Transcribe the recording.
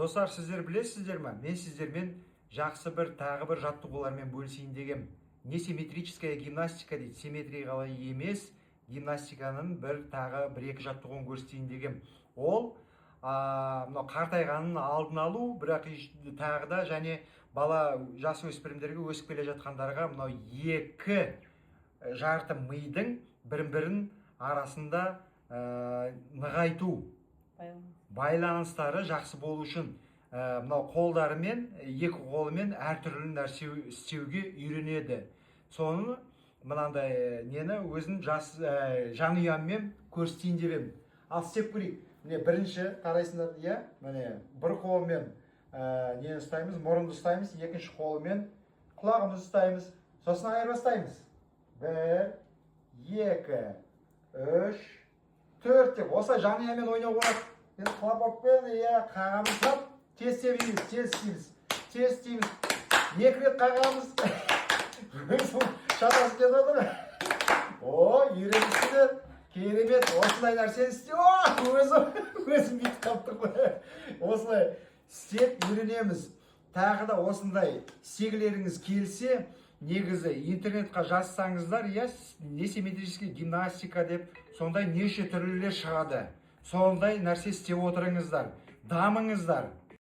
Достар, сіздер білесіздер ме, мен сіздермен жақсы бір, тағы бір жаттығулармен бөлісейін дегем. Несимметрическая гимнастика дейді, симметриялы емес гимнастиканың бір, тағы бір екі жаттығуын көрсетейін дегем. Ол мынау қартайғанның алдын алу, бірақ тағы да және бала, жас өспірімдерге, өсіп келе жатқандарға мынау екі жарты мидың бір бірін арасында нығайту Байланыс. Байланыстары жақсы болу үшін мынау қолдарымен, екі қолымен әртүрлі нәрсе істеуге үйренеді. Соны мынандай нені өзін жас жанұяммен көрсетейін деп едім. Ал істеп көрейік. Міне, бірінші қарайсыңдар, иә, міне, бір қолмен нені ұстаймыз, мұрынды ұстаймыз, екінші қолымен құлағымызды ұстаймыз, сосын айырбастаймыз: бір, екі, үш, төрт деп. Осылай жанұямен ойнауға болады. Енді хлопокпен, иә, қағамыз. Хоп, тез тебейміз, тез істейміз, тез істейміз, екі рет қағамыз. Өзім шатасып кетіп жатыр. О, үйреніпсіздер, керемет. Осындай нәрсені істе. О, өзім бүйтіп қалыптыр ғой. Осылай істеп үйренеміз. Тағы да осындай істегілеріңіз келсе, негізі интернетқа жазсаңыздар, иә, несимметрический гимнастика деп, сондай неше түрлілер шығады. Сондай нәрсе істеп отырыңыздар, дамыңыздар.